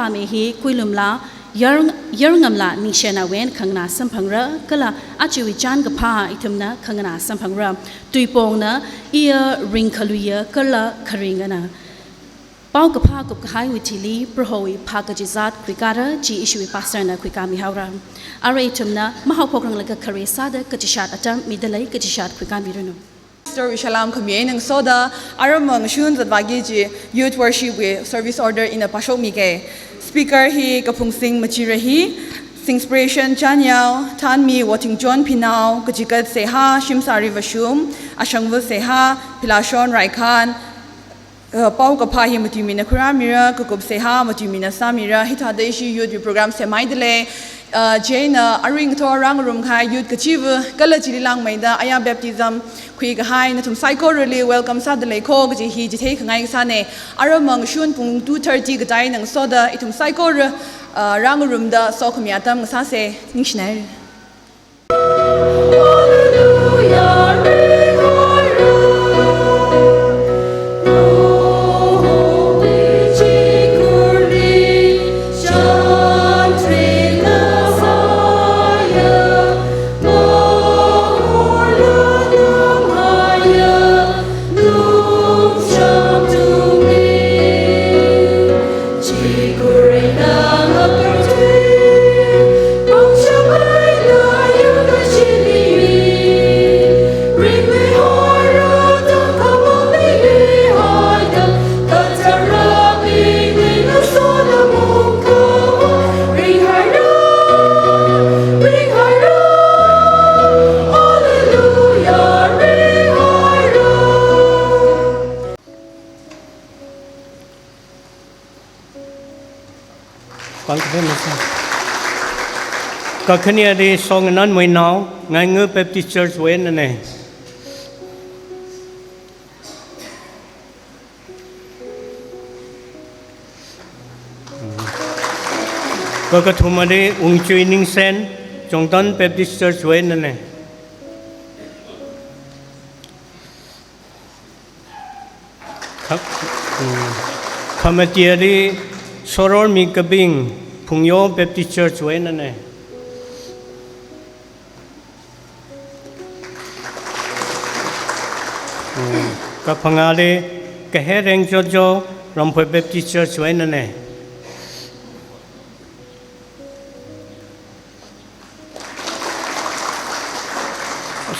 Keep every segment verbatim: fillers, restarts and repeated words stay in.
Pame hi kuilumla, yar, yarngamla ningshina wui eina khanganā samphangra, kala ajawui chān kaphā ithumna khanganā samphangra. Tuipongna iya ringkhaluiya kala kharingana. Paokaphā kupkahaibing thili Prohowui phākachizat khuikara, chi ishiwui pastorna khuikamihaora. Arui ithumna mahao phokranglaga khare sāda kachishat atam midalei, kachishat khuikamiranu. Pastor wui salam khami eina ngasoda, aramma ngashun zatvāki kaji youth worship wui service order ina pāshokmige. Speaker hi Kaphungsing Machira hi, inspiration Chanyao, thanmi Wothingchon Phinao, kachikat seihā Shimsari Vashum, ashangva seihā Philashon Raikhan, uh, paokaphā hi matuimina khuirāmira, kakup seihā matuimina sāmira, hithāda ishi youth wui program semhaidalei, uh, chieina aring thor rāngarumkahai youth kachiva, kala chili langmeida aya baptism khuikahai nathum saikorali welcome sādalei ko kaji hi chitheikhangai kasāne. Aramma ngashun pung two thirty katai eina ngasoda ithum saikora, uh, rāngarumda sokhami atam ngasāse, ningshinaira. Kakhaneli Songnan Muinao, Ngainga Baptist Church wui einane. Kakathumali Ungchui Ningsen, Chongtan Baptist Church wui einane. Kha-, mm, khamatiali Sorormi Kabing, Phungyo Baptist Church wui einane. Mm, kaphangāli Kahereng Jojo, Ramphoi Baptist Church wui einane.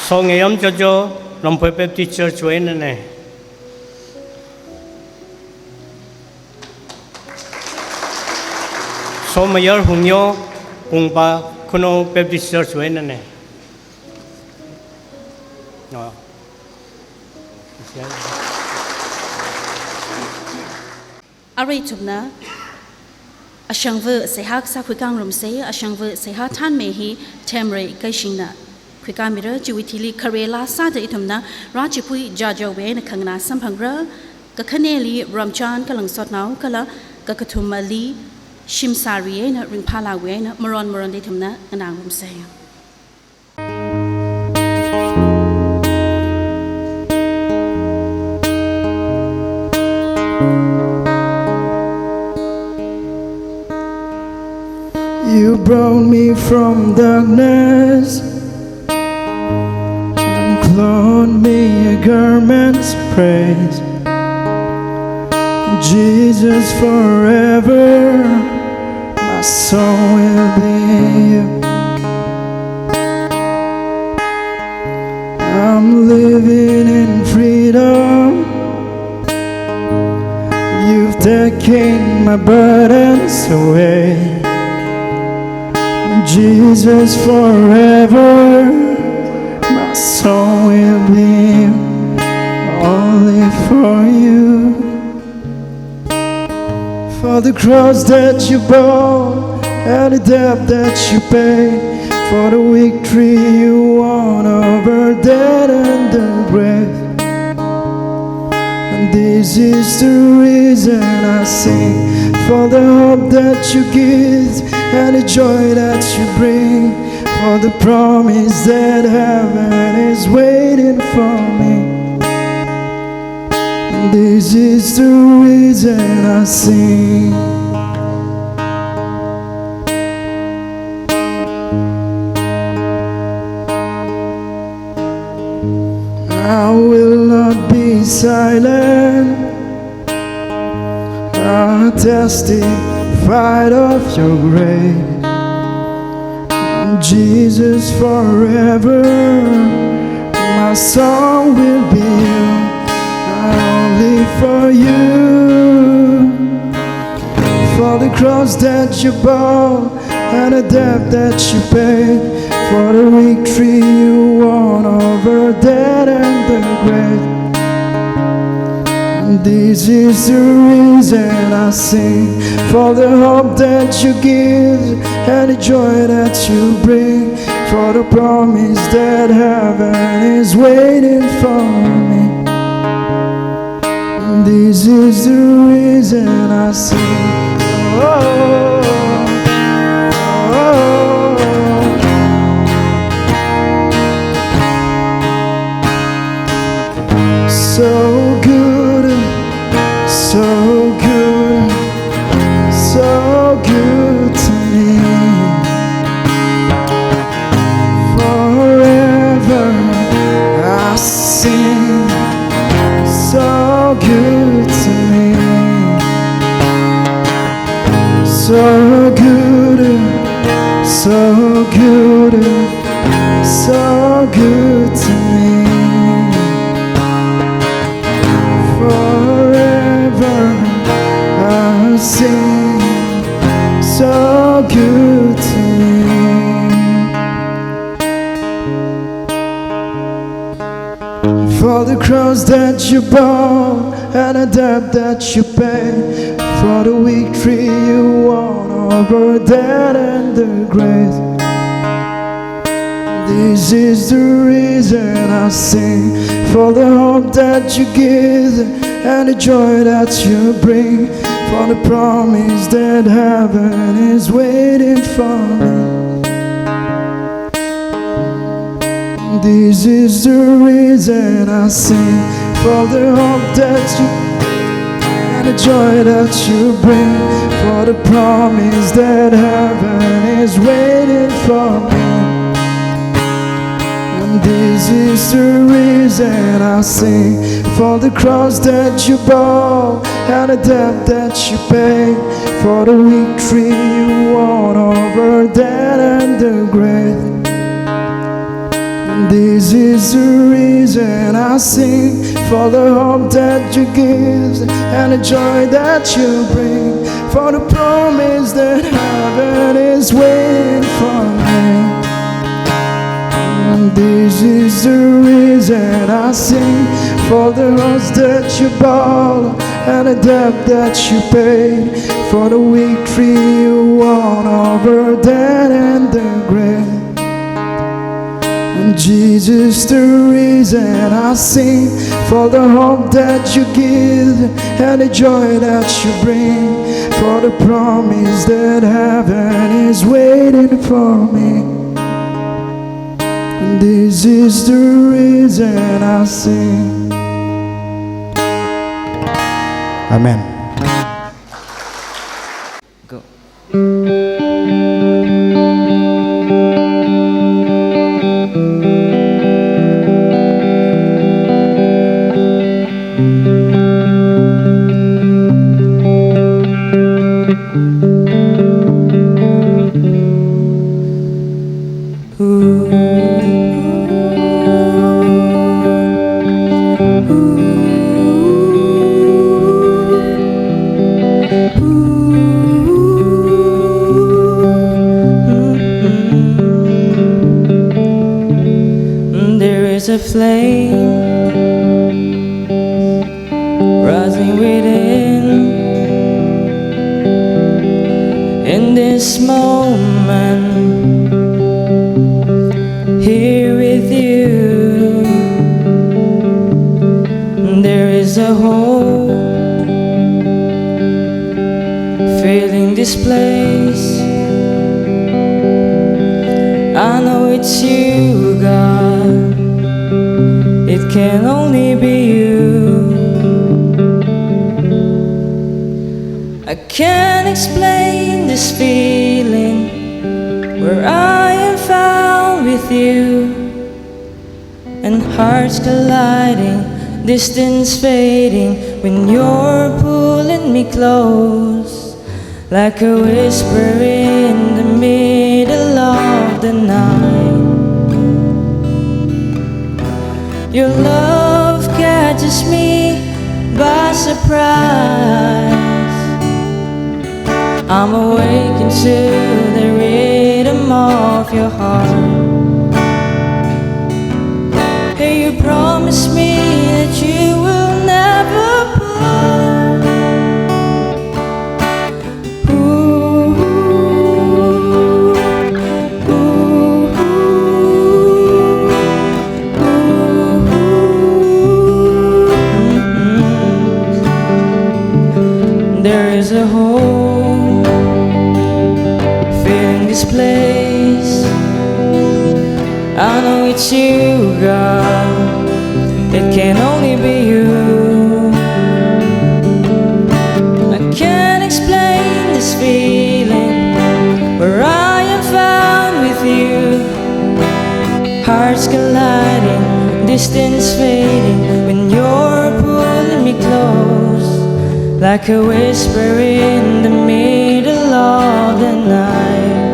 Songayam Jojo, Ramphoi Baptist Church wui einane. Somayar Hungyo, Pungpa Khunou Baptist Church wui einane. Oh. Arui ithumna ashangva seihā kasā khuikāngarumse, ashangva seihā thanmi hi Themrei Kaishingna khuikāmira, chiwui thili kharela sāda ithumna Rachipui Jajawui eina khanganā samphangra, kakhaneli Ramchan Kalangsotnao kala kakathumali Shimsari eina Ringphalawui eina maron maronda ithumna nganāngarumse. You brought me from darkness and clothed me in garments of praise. Jesus, forever my soul will be you. I'm living in freedom. You've taken my burdens away. Jesus, forever my soul will be only for you. For the cross that you bore and the debt that you paid, for the victory you won over death and the grave. And this is the reason I sing, for the hope that you give and the joy that you bring, for the promise that heaven is waiting for me. This is the reason I sing. silent. I testified of your grace. Jesus forever, my song will be only for you. For the cross that you bore and the debt that you paid, for the victory you won over death and the grave. And this is the reason I sing, for the hope that you give and the joy that you bring, for the promise that heaven is waiting for me. And this is the reason I sing. Oh, oh, oh. So good, so good, so good to me. Forever I sing, so good to me. So good, so good, so good to me. Forever I sing, so good to me. For the cross that you bore and the debt that you paid, for the victory you won over death and the grave. This is the reason I sing, for the hope that you give and the joy that you bring, for the promise that heaven is waiting for me. This is the reason I sing, for the hope that you and the joy that you bring, for the promise that heaven is waiting for me. And this is the reason I sing, for the cross that you bore and the debt that you paid, for the victory you won over death and the grave. And this is the reason I sing, for the hope that you give and the joy that you bring, for the promise that heaven is waiting for me. And this is the reason I sing, for the cross that you bore and the debt that you paid, for the victory you won over death and the grave. And Jesus, the reason I sing, for the hope that you give and the joy that you bring, for the promise that heaven is waiting for me. And this is the reason I sing. Amen. Go. There is a flame rising within. In this moment, here with you, there is a hope filling this place. I know it's you, God. It can only be you. I can't explain this feeling where I am found with you and hearts colliding. Distance fading when you're pulling me close, like a whisper in the middle of the night. Your love catches me by surprise. I'm awakened to the rhythm of your heart. Hey, you promised me that you will never part. Ooh, ooh, ooh, ooh. There is a home filling this place. I know it's you, God. It can only be you. I can't explain this feeling where I am found with you. Hearts colliding, distance fading when you're pulling me close, like a whisper in the middle of the night.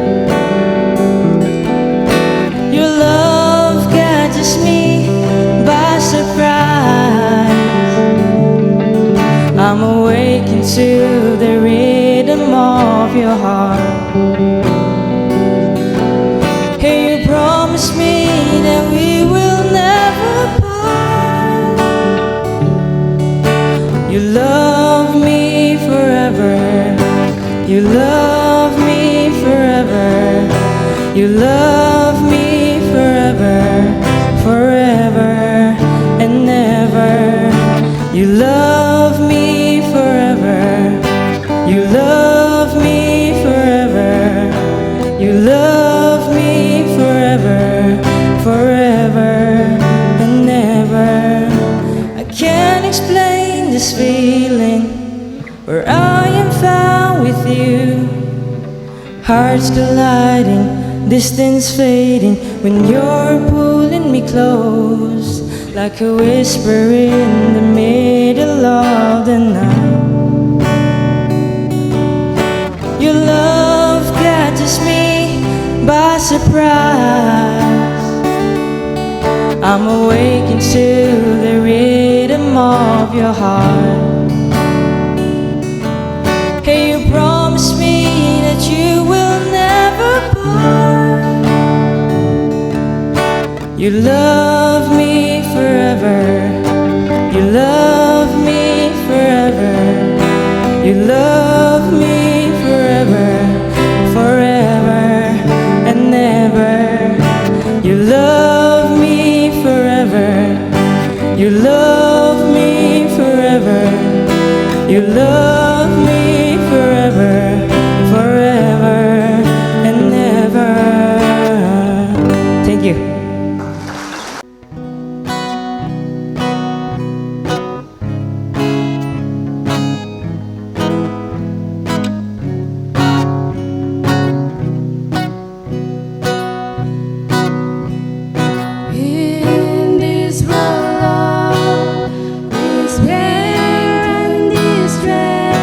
Your love catches me by surprise. I'm awakened to the rhythm of your heart. Hey, you promised me that we will never part. You love me forever. You love me forever. You love me forever. Forever and ever. You love me forever. You love me forever. You love me forever. Forever and ever. I can't explain this feeling where I am found with you. Hearts colliding, distance fading when you're pulling me close, like a whisper in the middle of the night. Your love catches me by surprise. I'm awakened to the rhythm of your heart. Hey, you promised me that you will never part. You love me forever. You love me forever. You love me forever. Forever and ever. You love me forever. You love me forever. You love me forever. Forever and ever. Thank you. In this world of despair and distress,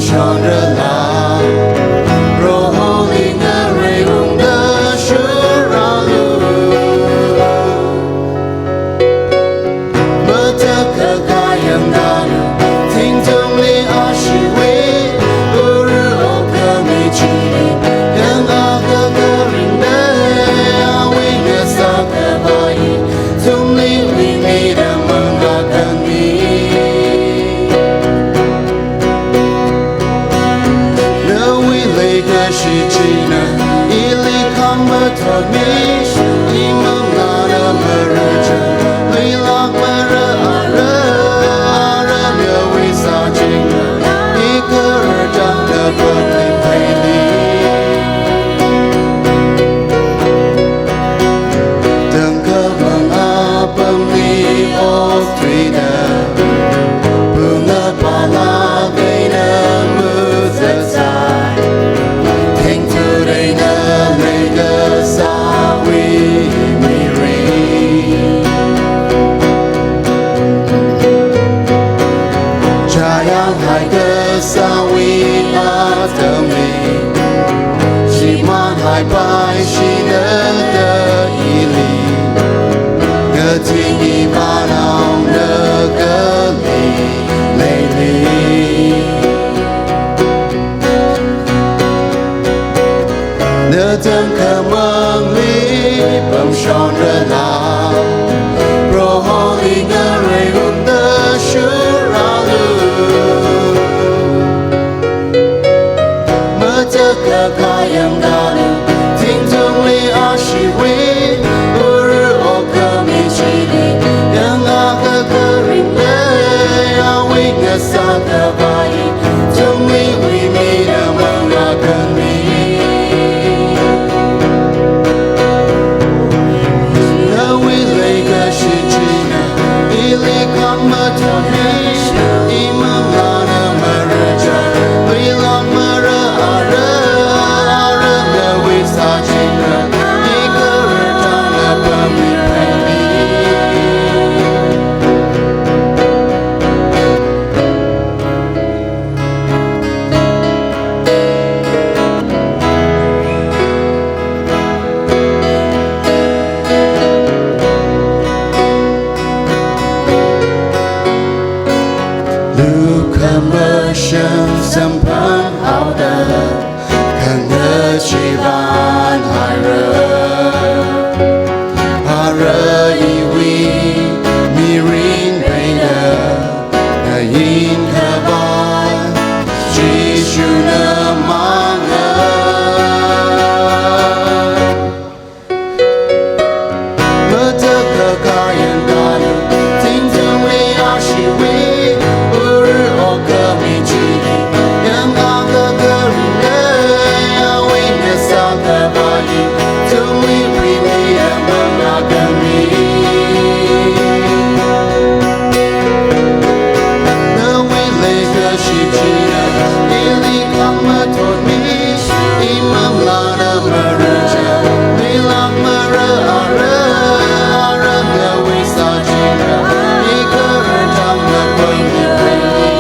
Chandra la, Proholi ngareiungda shurālu. Matakhak kayāngda nu, tingtungli ashiwui, uru okkhami chili, yangakha karingda, awui ngasā khavai, tungli wui mida mangakhanmi. Nawui leikashi china, ili khamathotmi, imangna maraja, meilak mara ara, ara nawui sāchingna, ikarajang na pamli phaili. Tangkhamang apamli okthuida, pungapala kaina muzatsai, thengthureina leikasāwui mirin. Chayang haikasāwui atamli, shimān haipaishina da ili, kathing ivānaona kali leili. Na tangkhamangli pamshonrala, Proholi ngareiungda shurālu. Matakhak kayāngda nu, tingtungli ashiwui, uru okkhami chili, yangakha karingda, awui ngasā khavai, tungli wui mida mangakhanmi. Nawui leikashi china, ili khamathotmi, imangna maraja, meilak mara ara, ara nawui sāchingna, ikarajang na pamli phaili. Lukhamashan samphanghaoda, khangachee vānhaira. Ara iwui mirin peida, na yin khavai, Jishuna mangā. Matakhak kayāngda nu, tingtungli ashiwui, uru okkhami chili, yangakha karingda, awui ngasā khavai, tungli wui mida mangakhanmi. Nawui leikashi china, ili khamathotmi, imangna maraja, meilak mara ara, ara nawui sāchingna, ikarajang na pamli phaili.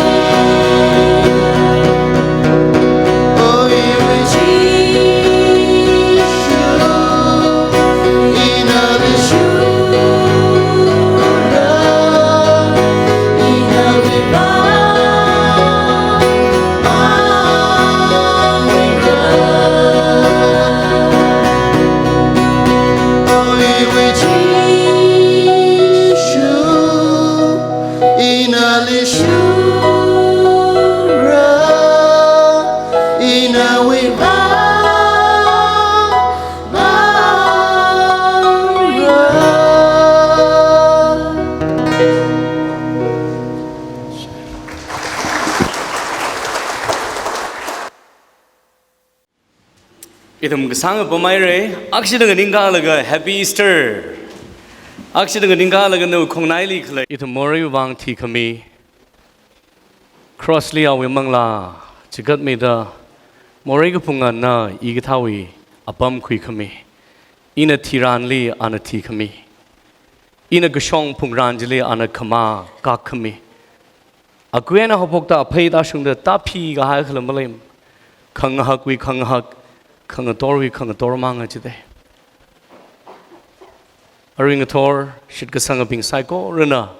O iwui Jishu, ina nali shurā, ina nali vāng, vāng ira. O iwui Jishu, ina nali shurā, ina nawui vāng, vāng ira. Ithum kasāng apam haira, akhashida nganingkalaga Happy Easter. Akhashida nganingkalaga nawui khongnaili khalei. Ithum moreiwui vāng thikhami, cross li awui manglā chigatmida, morei kaphungana ikathāwui apam khuikhami. Ina thiranli ana thikhami. Ina kashong phungran chili ana khamā kakkhami. Akui eina haophokta aphei tāshungda tāphikahai khala maleimana. Khangahakwui khangahak, khangatorwui khangator manga chida. Arui ngathor, shitkasangabing saikorana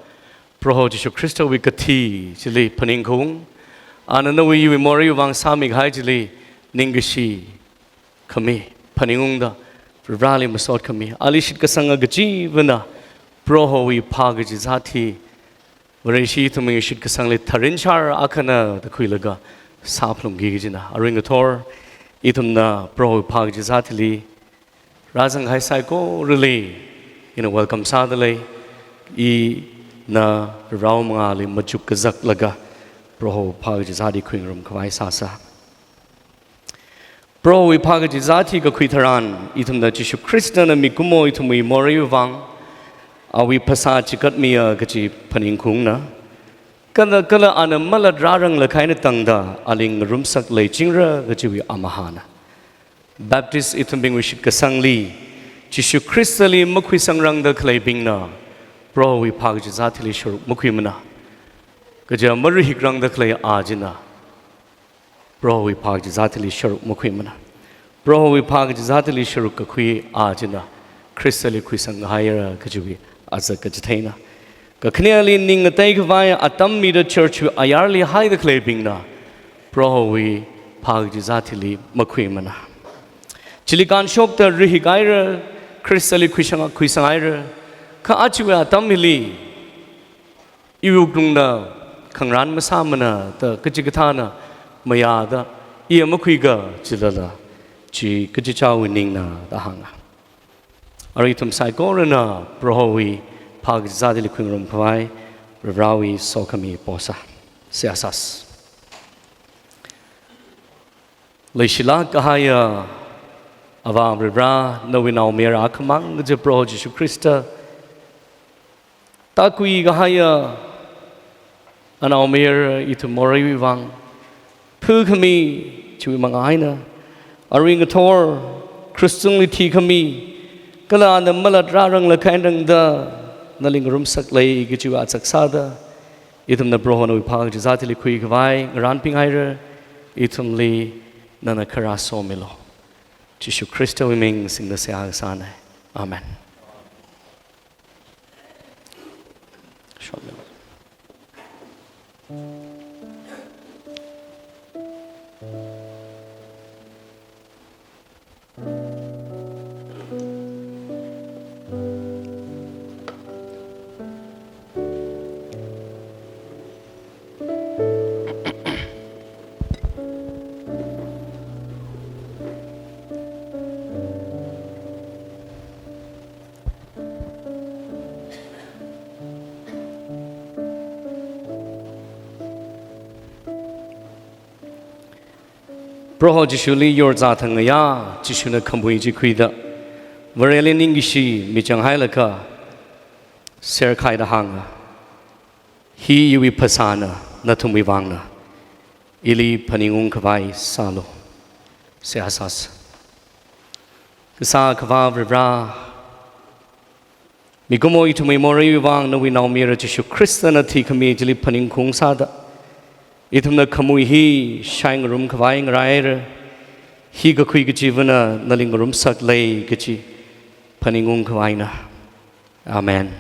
Proho Jishu Khristawui kathi chili phaningkhaung, ana nawui iwui moreiwui vang sāmikahai chili ningkashi khami phaningungda, Varivarali masot khami, ali shitkasanga kachivana Prohowui phākachizat hi Vareshi ithumwui shitkasangli tharinshar akhana da khuilaga sāphalungki kajina. Arui ngathor, ithumna Prohowui phākachizat hili rāzanghai saikorali ina welcome sādalei. Ina Varewui mangāli machuk kazaklaga Prohowui phākachizat hi khuingarum khavai sāsa. Prohowui phākachizat hi kakhui tharan, ithumna Jishu Khristana mikumo ithumwui moreiwui vang awui phasā chikatmiya kachi phaningkhaungna. Kala, kala ana malat rāranglakha eina tangda ali ngarumsak leichingra kachiwui amahāna. Baptist ithumbingwui shitkasangli Jishu Khristali makhuisangrangda khaleibingna Prohowui phākachizat hili sharuk makhuimana. Kaja marihikrangda khalei a china Prohowui phākachizat hili sharuk makhuimana. Prohowui phākachizat hili sharuk kakhui a china Khristali khuisanghaira kajiwui azak kachitheina. Kakhaneli ning ngatei khavai atam mida church wui ayarli haida khaleibingna Prohowui phākachizat hili makhuimana. Chili kanshokta rihikhaira, Khristali khuisang, khuisanghaira. Kha achiwui atam hili iwui wuklungna khangarān masāmana da kachikathāna mayāda, iya makhuiga chilala chi kachichāwui ningna da hānga. Arui ithum saikorana Prohowui phākachizat hili khuingarum khavai Varivarawui sokhami posa. Seihā sāsa. Leishilāk kahaiya Avā Varivara, nawui naomayara akhamang kaja Proho Jishu Khrista, tākhui kahaiya anaomayara ithum moreiwui vang phukhami chiwui manga eina, arui ngathor krush tungli thikhami, kala ana malat rāranglakha eina tangda nali ngarumsak lei kajiwui azak sāda, ithumna Proho nawui phākachizat hili khui khavai ngarānpinghaira, ithumli nana kharā somilu. Jishu Khristawui ming singda seihā kasāna. Amen. Proho Jishuli yorzā thang ngayā, Jishuna khamui chi khuida, Vareli ningkashi michang hailaga, serkhaida hānga, "Hi iwui phasāna, nathumwui vangna, ili phaningung khavai sālu." Seihā sāsa. Kasā Akhava Varivara, mikumo ithumwui moreiwui vang nawui naomayara Jishu Khristana thikhami chili phaningkhaung sāda, ithumna khamui hi shaingarum khavai ngarāira, hi kakhui kachivana nali ngarumsak lei kaji phaningung khavaina. Amen.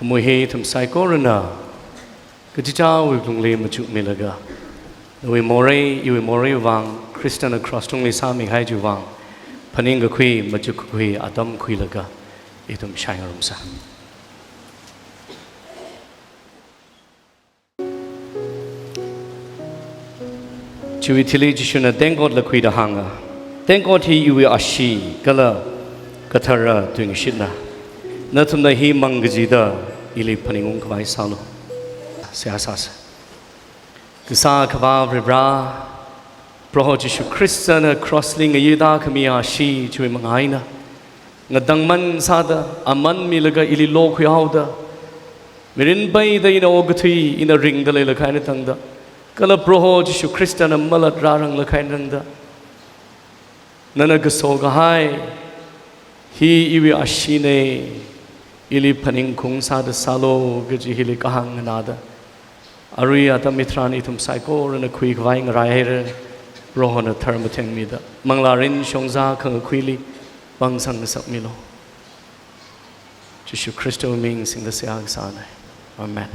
Khamui hi ithum saikorana kachichāwui wuklungli machukmilaga, nawui morei, iwui morei vang, Khristana cross tungli sāmihai chiwui vang, phaningkakhui, machukkakhui atam khuilaga, ithum shaingarumsa. Chiwui thili Jishuna tengkotla khuida hānga, "Tengkot hi iwui ashee kala kathara tuingashitna. Nathumna hi mang kajida ili phaningungkhavai sālu." Seihā sāsa. Kasā Akhava Varivara, Proho Jishu Khristana cross li ngayida khami ashee chiwui manga eina ngatangman sāda, aman milaga ili lokhuihaoda, mirin peida ina okathui ina ringda leilakha eina tangda, kala Proho Jishu Khristana malat rāranglakha eina tangda, nana kaso kahai, "Hi iwui asheena, ili phaningkhaung sāda sālu," kaji hili kahāng nganāda, arui atam hitharan ithum saikorana khuikhavai ngaraihaira. Prohona tharmathengmida, manglārin shongza khangakhuili pāngsang ngasakmilu. Jishu Khristawui ming singda seihā kasāna. Amen.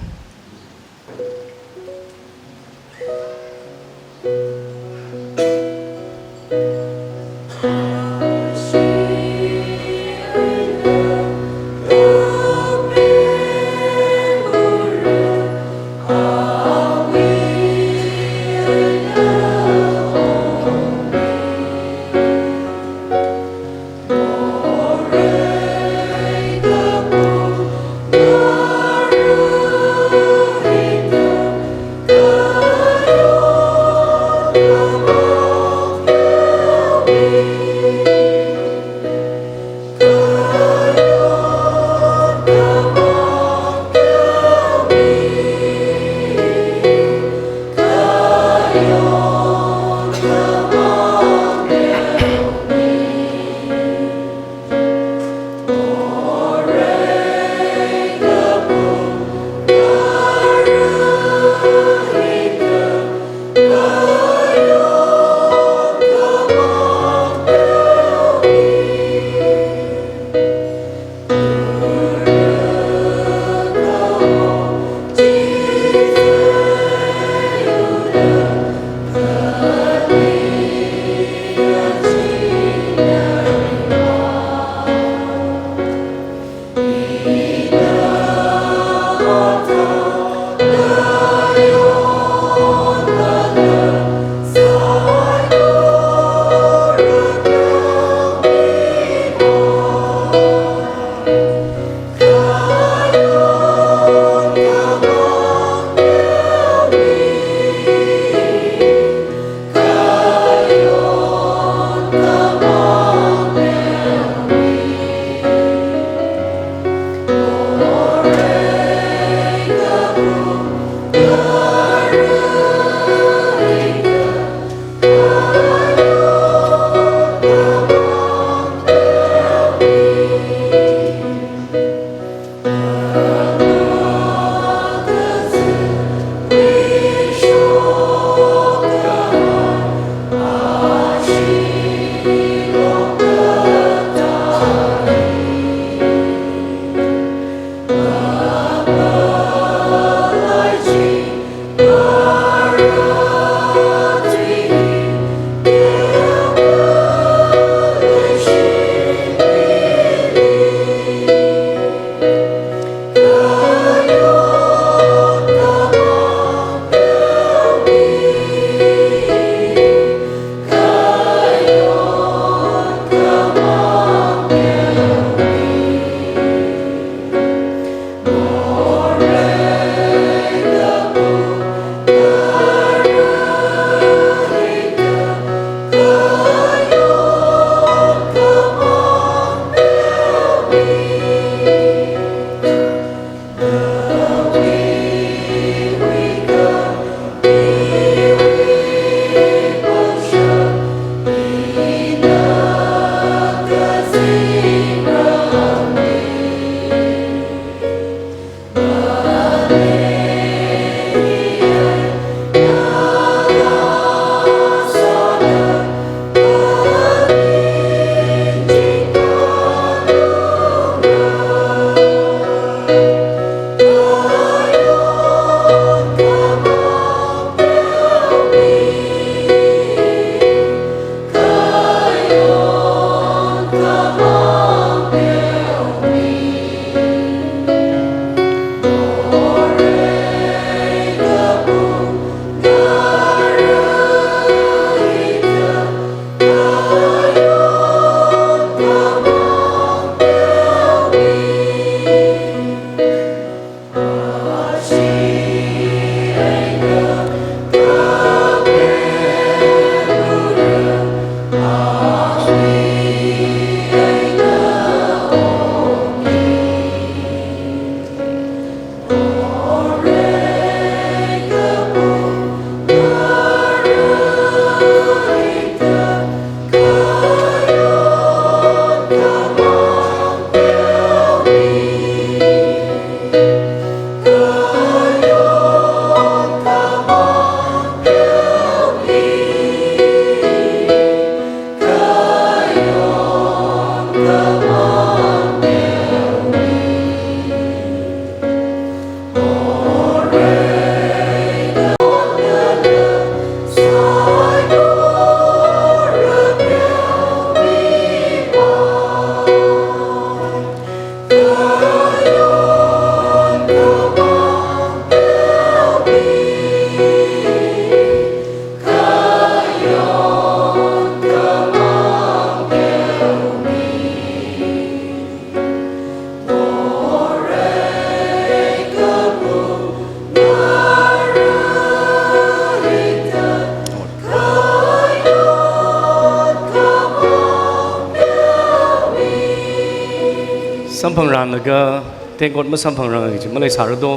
Phangrānlaga, tengkot masamphangrānga kaji maleisāra do.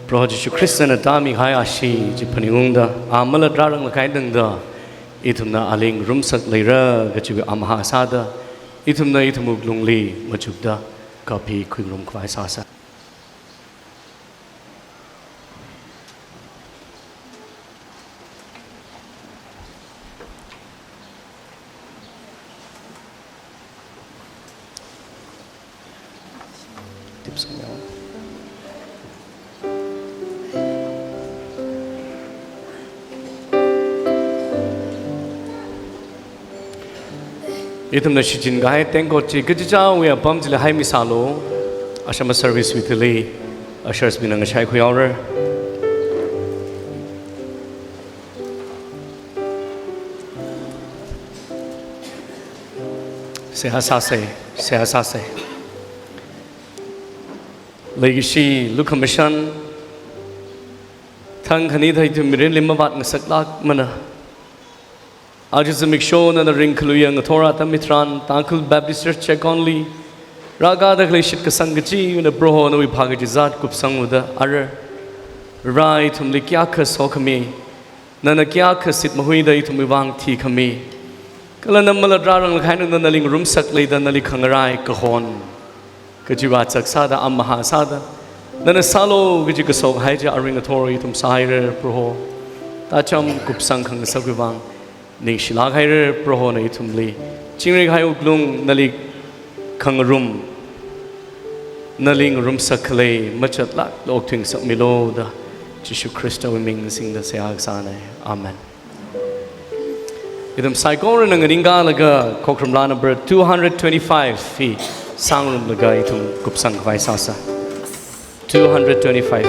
Proho Jishu Khristana tāmihai ashee chi phaningungda, a malatranglakha eina tangda, ithumna ali ngarumsak leira kajiwui amahā sāda, ithumna ithumwui wuklungli machukda, kapi khuingarum khavai sāsa. Ithumna shichinkahai tengkot chi kachichāwui apam chili haimi sālu. Ashama service wui thili ushers bingna ngashai khuihaora. Seihā sāsa, seihā sāsa. Leikashi lukhamashan, thang khani thai ithum mirinli mavātngasaklākmana. Aja zimiksho nana ringkhaluiya ngathor atam hitharan, Tangkhul Baptist Church Checkon li rākada khalei shitkasang kachiva̱na Proho nawui phākachizat kupsanglu da ara. Vare ithumli kayākha sokhami, nana kayākha shitmahuida ithumwui vang thikhami, kala na malatranglakha eina tangda nali ngarumsak leida nali khangarai kahon kajiwui otsak sāda, amahā sāda, nana sālu kaji kasokhai chi aring athor ithum sāhaira Proho. Tacham kupsang khangasakwui vang ningshilāk haira Proho, na ithumli chingri kahai wuklung nali khangarum, nali ngarumsak khalei machatlākla okthuingasakmilu da Jishu Khristawui ming singda seihā kasāna. Amen. Ithum saikorana nganingkalaga khokharum laa number two hundred twenty-five hi sāngarumlaga ithum kupsang khavai sāsa. Two hundred twenty-five.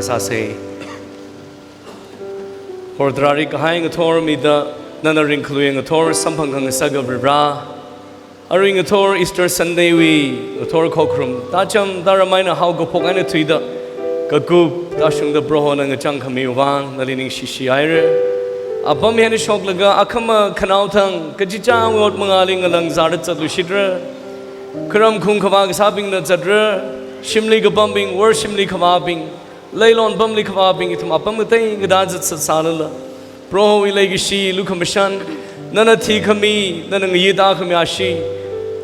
sāsa. Hor tarākha kahai ngathor mida, nana ringkhalui ngathor samphang khangasak Varivara. Arui ngathor Easter Sunday wui ngathor khokharum, tācham tāram eina haokaphok eina thuida, kakup tāshungda Proho nana ngachang khami vang nali ningshishi haira. Apam hi eina shoklaga akhama khanao thang kachichāwui ot mangāli ngalāng zāra zatluishitra. Kharam khung khavā kasābingna zatra, shimli kapambing, worship li khavābing, leilon pamli khavābing, ithum apam ngatei ngatā zatsat sālala, Prohowui leikashi, lukhamashan, nana thikhami, nana ngayi tākhami ashee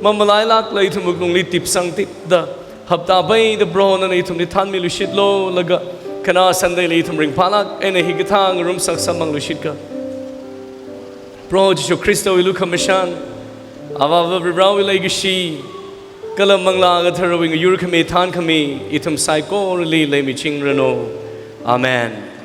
mamalailākla ithum wuklungli tipsang tipda, hapta peida Proho nana ithumli thanmiluishitlu, laga khanā Sunday li ithum ringphālāk eina hikathā ngarumsak samphangluishitka. Proho Jishu Khristawui lukhamashan, Avāva Varivarāwui leikashi, kala Manglā Katharawui ngayur khami thankhami ithum saikorali leimichingranu. Amen.